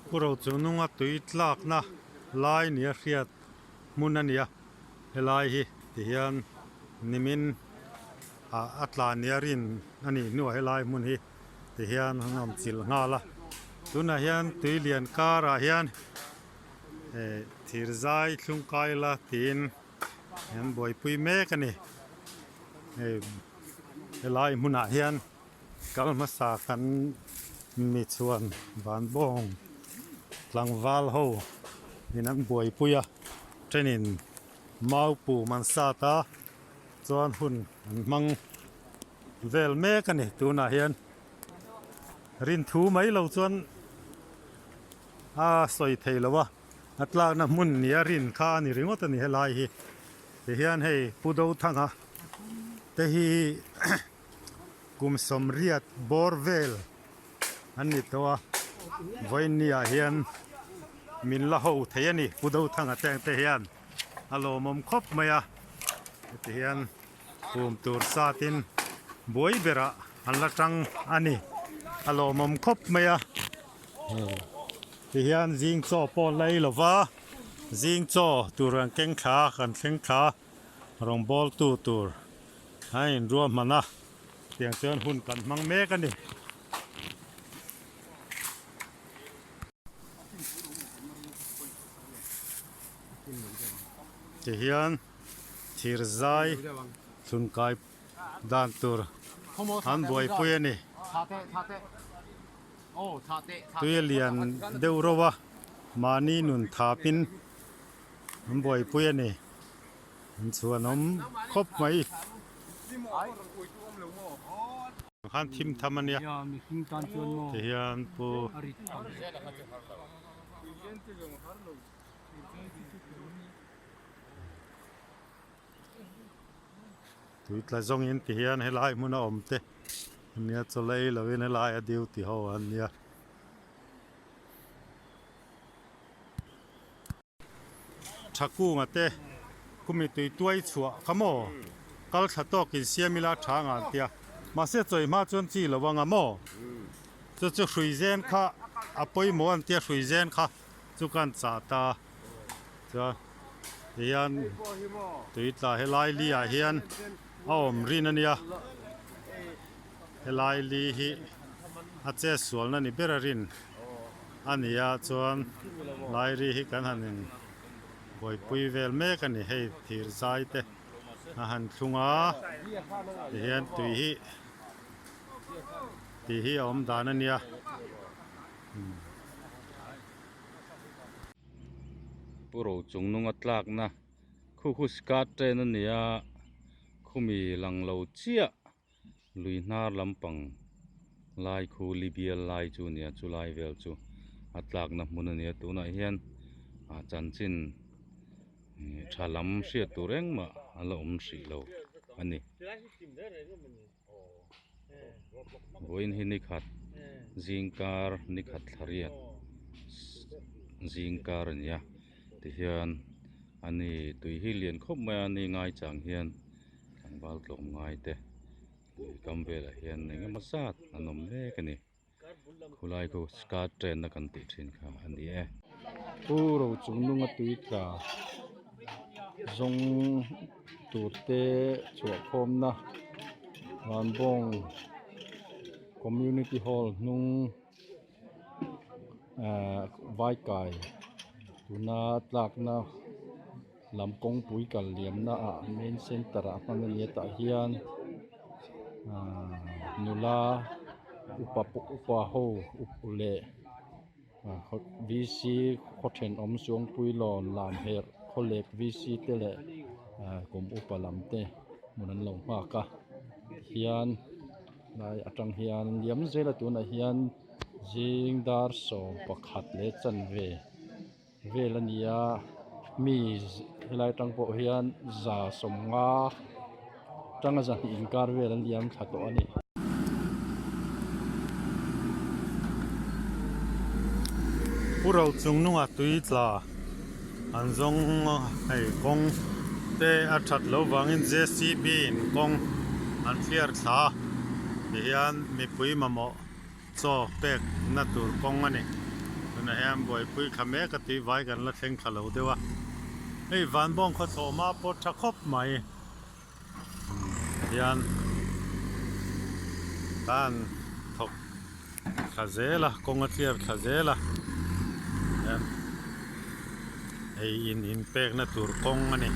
Pu Rochungnunga tui tlakna lai nia hriat hmun a nia helai hi tihian nimin ah a tla nia rin a nih hnuah helai hmun hi tihian an awm chilh nghal a tunah hian tui lian karah hian eh thir zai thlung kai la tiin an buaipui mek a ni hei helai hmunah hian. Kal hmasa kan mi chuan vanbawng tlangval ho in an buaipui a, thenin mau pum an sat a, chuan hun an hmang vel mek a ni tunah hian rinthu mai lo chuan a sawi thei lo a, a tlakna hmun nia rin kha a ni ringawt a ni helai hi tihian hei Pu Dothanga te hi. Kum sawmriat bawr vel an ni tawh a, vawiinniah hian min la ho thei a ni Pu Dothanga te ang te hian a lawmawm khawp mai a, heti hian kum tur satin buai berah an la tang a ni, a lawmawm khawp mai a, ti hian zing chaw pawh la ei lova zing chaw tur an keng thla kan thleng thla. Rawngbawltu tur a inruahman a, tiang chuan hun kan hmang mek a ni. Tihian thir zai thlun kai dan tur an buaipui a ni. Tui a lian deuh reuh a, mahni nun thapin An buaipui a ni. An chhuanawm khawp mai. Khan thim tham a nia. Ti hian pu Tui tla zawngin ti hian helai hmun a awm te ania chaw lei lovin helai a duty ho an nia. Thakunga te khumi tui tuai chhuah kha maw kal thla tawk in siam ila tha ang an tia mahse chawi hma chuan chi lo anga maw chu chu hrui zen kha a pawimawh an tia hrui zen kha chu kan chah ta chuan tihian tui tla helai li ah hian a awm rin ania helai li hi a che sualna ni ber a rin. A ni a chuan lairi hi kan han in buaipui vel mek a ni hei thir zai te a han thlung a tihian tui hi tih hi a awm dan a nia. Pu Rochungnunga tlakna khu khu skirt train a ni a khumi lang lo chiah. Lui hnar lampang lai khu Libya lai chu a ni a chulai vel chu a tlakna hmun a ni a tunah hian ah chanchin ih tha lam hriat tur engmah a la awm hrih lo a ni. Vawiin hi ni khat zingkar ni khat thla riat zingkar a ni a tihian a ni tui hi lian khawp mai a ni ngaichang hian. Tlangval tlawm ngai te lui kam velah hian eng emaw zat an awm mek a ni khulai khu skirt train na kan tih thin kha a ni e. Pu Rochungnunga tui tla zawng tur te chhuah khawmna Vanbawng Community Hall hnung ahh Vaikai tuna tlakna. Lam kawngpui kal liamna ah main center ah hman a ni a tah hian ahh nula upa pawh upa ho up leh v c khaw thenawm suangpui lawn lam herh khawlek v c te leh ahh kum upa lam te hmun an lo nghak a hian lai atang hian liam zel a tunah hian zing dar 11 leh chanve. Vel a ni a mi helai atang pawh hian 150 tanga 200 inkar vel an liam thla tawh a ni. Pu Rochungnunga tui tla an zawng hei kawng te a that loh vangin JCB in kawng an thliar thla a tihian mipui mamawh chaw pek na tur kawng a ni. Tunah hian buaipui thla mek a tih vai kan la thleng thla lo deuh a, hei Vanbawng khaw chhawhma pawh tha khawp mai hian tan thawk thla zel a kawng a clear thla zel a hian hei in inpekna tur kawng a ni.